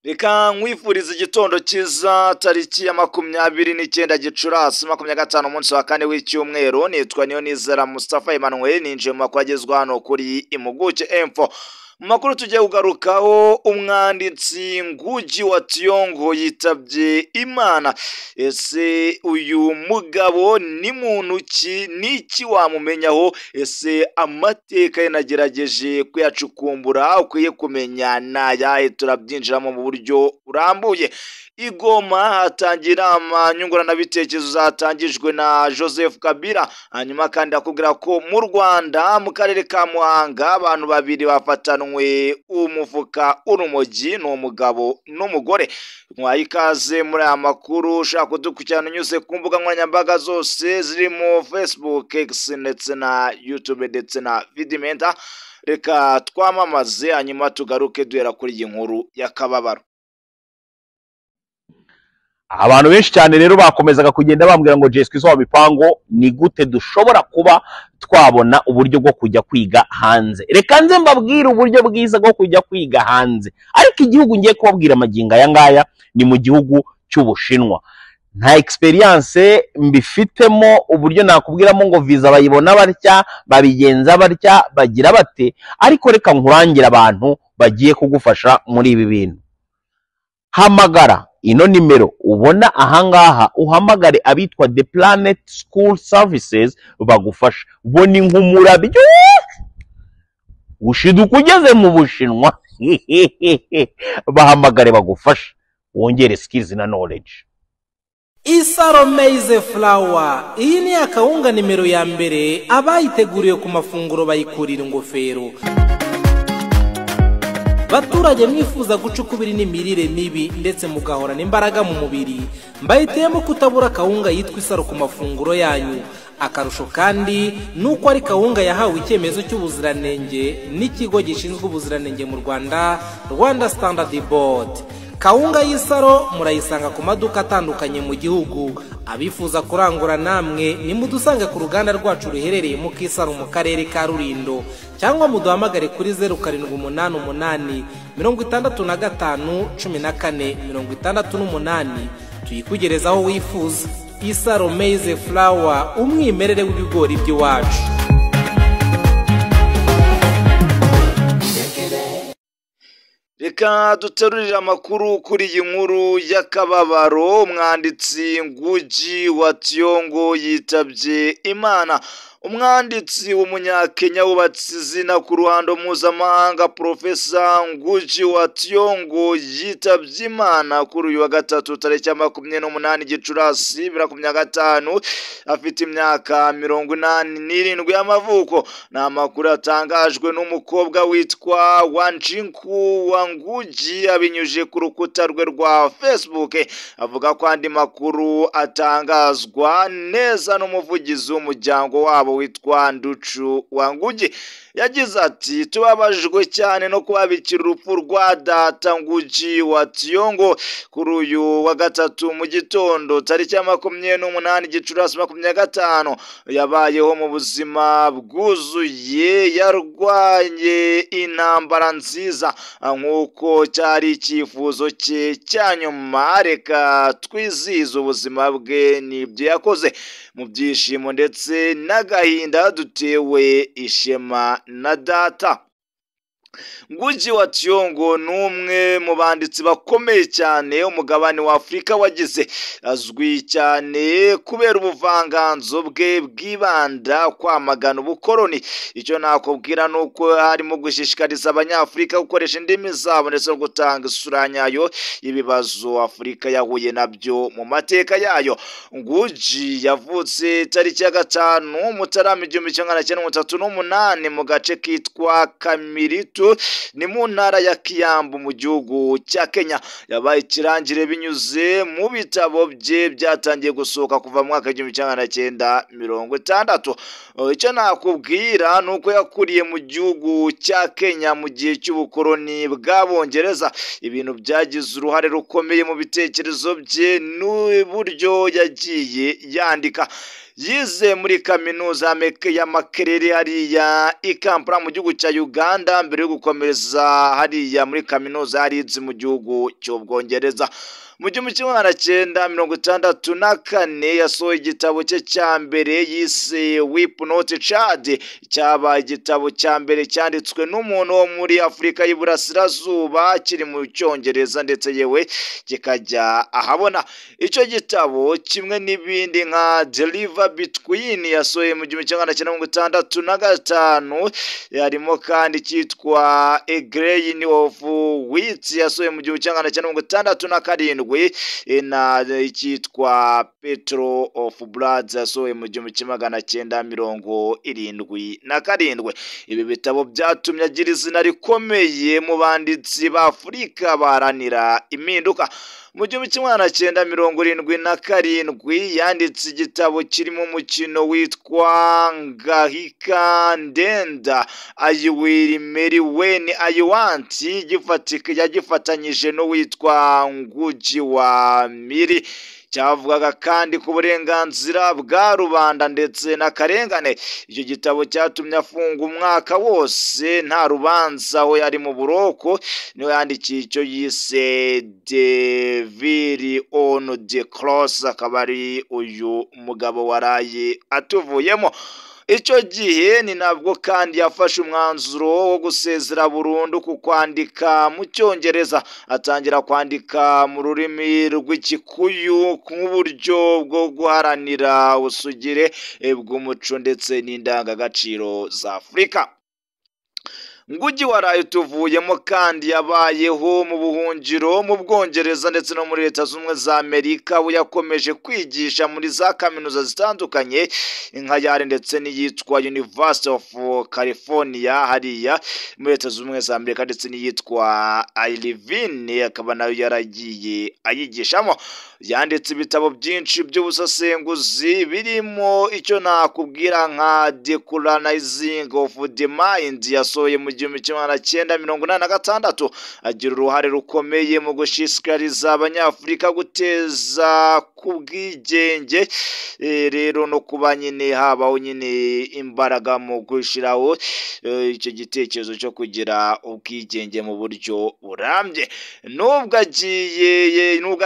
Reka nkwifuriza igitondo cyiza, tariki ya 29 Gicurasi 25, umunsi wa kane w'icyumweru. Nitwa Niyonizera Mustafa Emmanuel, ninjiye mu makuru agezwa hano kuri Impuguke Info. Mu makuru tugiye kugarukaho, umwanditsi Ngugi wa Thiong'o yitabye Imana. Ese uyu mugabo ni muntu ki? Niki wamumenyaho? Ese amateka ye nagerageje kuyacukumbura, ukwiye kumenya nayahe? Turabyinjiramo mu buryo burambuye. I Goma hatangira inama nyunguranabitekerezo zatangijwe na Joseph Kabila. Hanyuma kandi akubwira ko mu Rwanda, mu karere ka Muhanga, abantu babiri bafatanwe umufuka urumogi, ni umugabo n'umugore. Mwaye ikaze muri aya makuru. Ushaka kudukurikirana unyuze ku mbuga nkoranyambaga zose zirimo Facebook, X ndetse na YouTube ndetse na Vidimenta. Reka twamamaze, hanyuma tugaruke duhera kuri iyi nkuru y'akababaro. Abantu benshi cyane rero bakomezaga kugenda bambwira ngo: "Jeswe wa mipango, ni gute dushobora kuba twabona uburyo bwo kujya kwiga hanze?" Reka nze mbabwire uburyo bwiza bwo kujya kwiga hanze, ariko igihugu ngiye kubabwira amagingo aya ngaya ni mu gihugu cy'Ubushinwa. Nta experience mbifitemo, uburyo nakubwiramo ngo viza bayibona batya, babigenza batya, bagira bate, ariko reka nkurangire abantu bagiye kugufasha muri ibi bintu. Hamagara ino nimero ubona ahangaha, uhamagare abitwa The Planet School Services bagufasha. Bo ni nk'umurabyo, ushiduka ugeze mu Bushinwa. Bahamagare bagufasha, wongere skills na knowledge. Isaro Maize Flour, iyi ni akawunga nimero ya mbere, abayiteguriye ku mafunguro bayikurira ingofero. Baturage mwifuza guca ukubiri n'imirire mibi ndetse mugahorana imbaraga mu mubiri, mbahitiyemo kutabura akawunga yitwa Isaro ku mafunguro yanyu. Akarusho kandi ni uko ari kawunga yahawe icyemezo cy'ubuziranenge n'ikigo gishinzwe ubuziranenge mu Rwanda, Rwanda Standard Board. Kawunga y'Isaro murayisanga ku maduka atandukanye mu gihugu. Abifuza kurangura namwe nimudusange ku ruganda rwacu ruherereye mu Kisaro, mu karere ka Rulindo, cyangwa muduhamagare kuri 0788 65 14 68, tuyikugereza aho wifuza. Isaro Maize Flour, umwimerere w'ibigori by'iwacu. Reka duterurire amakuru kuri iyi nkuru y'akababaro. Umwanditsi Ngugi wa Thiong'o yitabye Imana. Umwanditsi w'Umunyakenya wubatse izina ku ruhando mpuzamahanga, Profesa Ngugi wa Thiong'o, yitabye Imana kuri uyu wa gatatu, tariki ya 28 Gicurasi 2025, afite imyaka 87 y'amavuko. Ni amakuru yatangajwe n'umukobwa witwa Wanjiku wa Ngugi abinyujije ku rukuta rwe rwa Facebook. Avuga ko andi makuru atangazwa neza n'umuvugizi w'umuryango wabo witwa Nducu Wangugi. Yagize ati: "Tubabajwe cyane no kubabikira urupfu rwa data Ngugi wa Thiong'o kuri uyu wa gatatu mu gitondo, tariki ya 28 Gicurasi 25. Yabayeho mu buzima bwuzuye, yarwanye intambara nziza nk'uko cyari icyifuzo cye cya nyuma. Reka twizihize ubuzima bwe n'ibyo yakoze mu byishimo ndetse n'agahinda, dutewe ishema na data." Ngugi wa Thiong'o ni umwe mu banditsi bakomeye cyane umugabane wa Afurika wagize. Azwi cyane kubera ubuvanganzo bwe bwibanda kwamagana ubukoroni. Icyo nakubwira ni uko harimo gushishikariza Abanyafurika gukoresha indimi zabo ndetse no gutanga isura nyayo y'ibibazo Afurika yahuye nabyo mu mateka yayo. Ngugi yavutse tariki ya 5 Mutarama 1938 mu gace kitwa Kamiritu, ni mu ntara ya Kiambu mu gihugu cya Kenya. Yabaye ikirangire binyuze mu bitabo bye byatangiye gusohoka kuva mu mwaka w'1960. Icyo nakubwira ni uko yakuriye mu gihugu cya Kenya mu gihe cy'ubukoroni bw'Abongereza, ibintu byagize uruhare rukomeye mu bitekerezo bye n'uburyo yagiye yandika. Yize muri kaminuza ya Makerere hariya i Kampala mu gihugu cya Uganda, mbere yo gukomeza hariya muri kaminuza ya Leeds mu gihugu cy'Ubwongereza. Mu 1964 yasohoye igitabo cye cya mbere yise Weep Not Child, cyabaye igitabo cya mbere cyanditswe n'umuntu wo muri Afurika y'Iburasirazuba kiri mu Cyongereza, ndetse yewe kikajya ahabona. Icyo gitabo kimwe n'ibindi nka The River Between yasohoye mu 1965, harimo kandi cyitwa A Grain of Wheat yasohoye mu 1967, na icyitwa Petal of Blood yasohoye mu 1977. Ibi bitabo byatumye agira izina rikomeye mu banditsi b'Afurika baharanira impinduka. Mu 1977 yanditse igitabo kirimo umukino witwa Ngahika Ndenda I Will Marry When I Want, yagifatanyije n'uwitwa Ngugi wa Miri. Cyavugaga kandi ku burenganzira bwa rubanda ndetse n'akarengane. Icyo gitabo cyatumye afunga umwaka wose nta rubanza, aho yari mu buroko. Niwe yandikiye icyo yise Devil on the Cross, akaba ari uyu mugabo waraye atuvuyemo. Icyo gihe ni nabwo kandi yafashe umwanzuro wo gusezera burundu ku kwandika mu Cyongereza, atangira kwandika mu rurimi rw'Ikikuyu nk'uburyo bwo guharanira ubusugire bw'umuco ndetse n'indangagaciro za Afurika. Ngugi waraye tuvuyemo kandi yabayeho mu buhungiro mu Bwongereza ndetse no muri Leta Zunze Ubumwe za Amerika. We yakomeje kwigisha muri za kaminuza zitandukanye nka Yale ndetse n'iyitwa University of California hariya muri Leta Zunze Ubumwe za Amerika, ndetse n'iyitwa Irvine, akaba nayo yaragiye ayigishamo. Yanditse ibitabo byinshi by'ubusesenguzi, birimo icyo nakubwira nka Decolonizing of the Mind yasohoye mu 1986. Agira uruhare rukomeye mu gushishikariza Abanyafurika guteza ku bwigenge rero no kuba nyine habaho nyine imbaraga mu gushyiraho icyo gitekerezo cyo kugira ubwigenge mu buryo burambye. Nubwo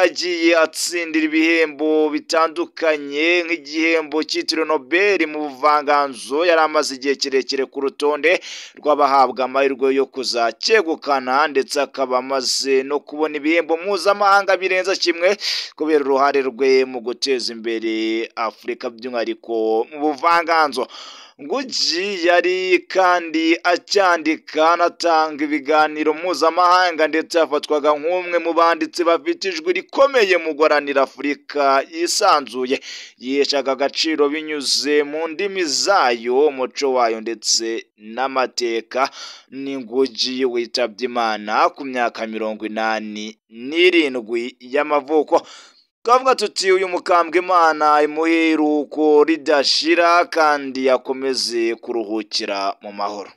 agiye atsindira ibihembo bitandukanye nk'igihembo cyitiriwe Nobel mu buvanganzo, yari amaze igihe kirekire ku rutonde rw'abahabwa amahirwe yo kuzacyegukana, ndetse akaba amaze no kubona ibihembo mpuzamahanga birenze kimwe kubera uruhare rwe mu guteza imbere Afurika, by'umwihariko mu buvanganzo. Ngugi yari kandi acyandika, anatanga ibiganiro mpuzamahanga, ndetse yafatwaga nk'umwe mu banditsi bafite ijwi rikomeye mu guharanira Afurika yisanzuye, yiheshaga agaciro binyuze mu ndimi zayo, umuco wayo ndetse n'amateka. Ni Ngugi witabye Imana ku myaka 87 y'amavuko. Twavuga tuti uyu mukambwe Imana imuhe iruhuko ridashira kandi akomeze kuruhukira mu mahoro.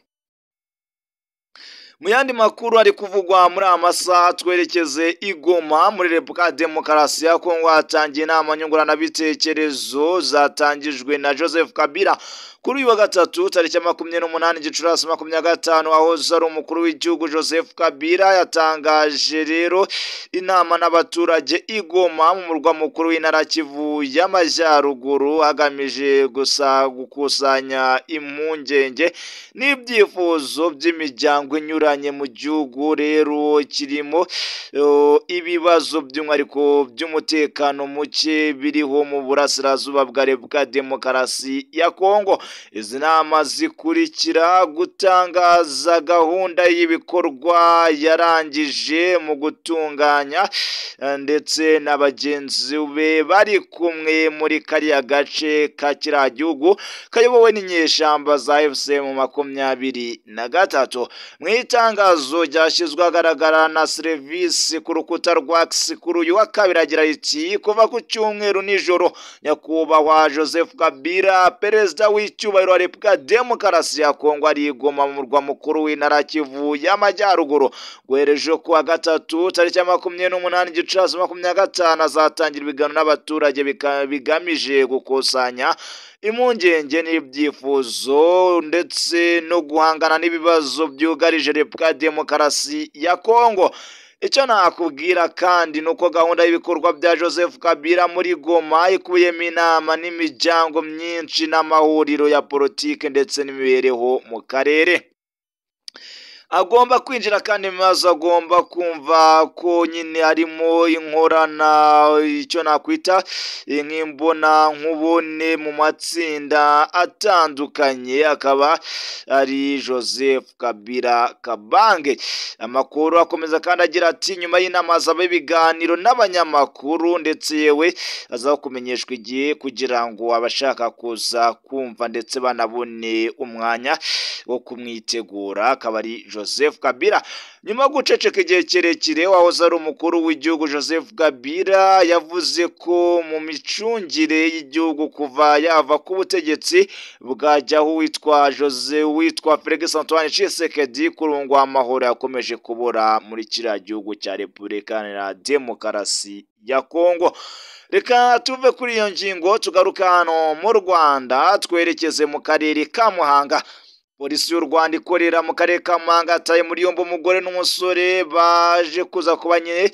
Mu yandi makuru ari kuvugwa muri aya masaha, twerekeze i Goma muri Repubulika ya Demokarasi ya Kongo. Hatangiye inama nyunguranabitekerezo zatangijwe na Joseph Kabila kuri uyu wa gatatu tariki ya 28 Gicurasi 25. Wahoze ari umukuru w'igihugu Joseph Kabila yatangaje rero inama n'abaturage i Goma mu murwa mukuru w'intara Kivu y'Amajyaruguru, hagamije gusa gukusanya impungenge n'ibyifuzo by'imiryango inyuranye mu gihugu rero kirimo ibibazo, by'umwihariko by'umutekano muke biriho mu burasirazuba bwa Repubulika ya Demokarasi ya Kongo. Izi nama zikurikira gutangaza gahunda y'ibikorwa yarangije mu gutunganya ndetse na bagenzi be bari kumwe muri kariya gace ka kiriya gihugu kayobowe n'inyeshyamba za AFC M23. Mu itangazo ryashyizwe ahagaragara na serivisi ku rukuta rwa X kuri uyu wa kabiri, agira riti: "Kuva ku cyumweru nijoro, nyakubahwa Joseph Kabila, perezida w'icyubahiro cyubahiro wa Repubulika Demokarasi ya Kongo ari Goma mu murwa mukuru w'intara Kivu y'Amajyaruguru. Guhereje kuwa gatatu tariki ya 28 Gicurasi 2025 azatangira ibiganiro n'abaturage bigamije gukusanya impungenge n'ibyifuzo ndetse no guhangana n'ibibazo byugarije Repubulika Demokarasi ya Kongo. Icyo nakubwira kandi nuko gahunda y'ibikorwa bya Joseph Kabila muri Goma ikubiyemo inama n'imiryango myinshi n'amahuriro ya politike ndetse n'imibereho mu karere. Agomba kwinjira kandi mu bibazo, agomba kumva ko nyine harimo inkorana, icyo nakwita nk'imbona nkubone mu matsinda atandukanye, akaba ari Joseph Kabila Kabange. Amakuru akomeza kandi agira ati nyuma y'inama hazaba ibiganiro n'abanyamakuru ndetse yewe aza kumenyeshwa igihe kugira ngo abashaka kuza kumva ndetse banabone umwanya wo kumwitegura, akaba ari Joseph Kabila. Nyuma yo guceceka igihe kirekire, wahoze ari umukuru w'igihugu Joseph Kabila yavuze ko mu micungire y'igihugu kuva yava ku butegetsi bwajyaho uwitwa witwa Felix Antoine Tshisekedi kurungwa amahoro yakomeje kubura muri kiriya gihugu cya Repubulika Iharanira Demokarasi ya Kongo. Reka tuve kuri iyo ngingo tugaruka hano mu Rwanda, twerekeze mu karere ka Muhanga. Polisi y'u Rwanda ikorera mu karere ka Muhanga yataye muri yombi umugore n'umusore baje kuza kuba nyine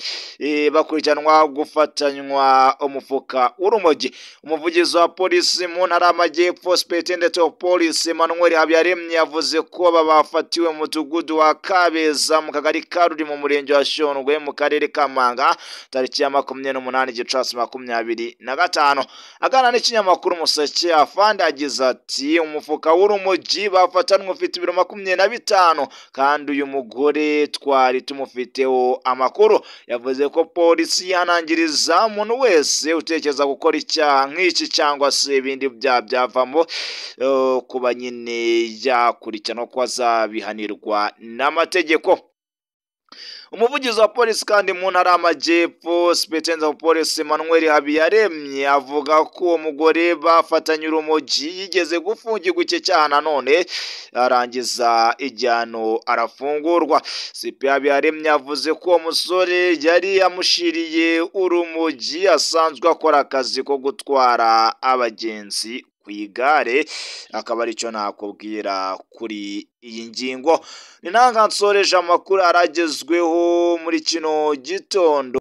bakurikiranwa gufatanywa umufuka w'urumogi. Umuvugizi wa polisi mu ntara y'Amajyepfo Superintendent of Police Emmanuel Habiyaremye yavuze ko aba bafatiwe mu mudugudu wa Kabeza mu kagari ka Ruri mu murenge wa Shyondwe mu karere ka Muhanga tariki ya 28 Gicurasi 2025. Aganira n'ikinyamakuru Umuseke, afande yagize ati umufuka w'urumogi bafatanywe ufite ibiro 25 kandi uyu mugore twari tumufiteho amakuru. Yavuze ko polisi yihanangiriza umuntu wese utekereza gukora icyaha nk'iki cyangwa se ibindi byaha byavamo kuba nyine yakurikiranwa ko azabihanirwa n'amategeko. Umuvugizi wa polisi kandi mu ntara y'Amajyepfo Superintendent of Police Emmanuel Habiyaremye avuga ko uwo mugore bafatanye urumogi yigeze gufungirwa icyo cyaha nanone arangiza igihano arafungurwa. CP Habiyaremye yavuze ko uwo musore yari yamushiriye urumogi asanzwe akora akazi ko gutwara abagenzi ku igare, akaba aricyo nakubwira kuri iyi ngingo. Ni nanga nsoreje amakuru aragezweho muri kino gitondo.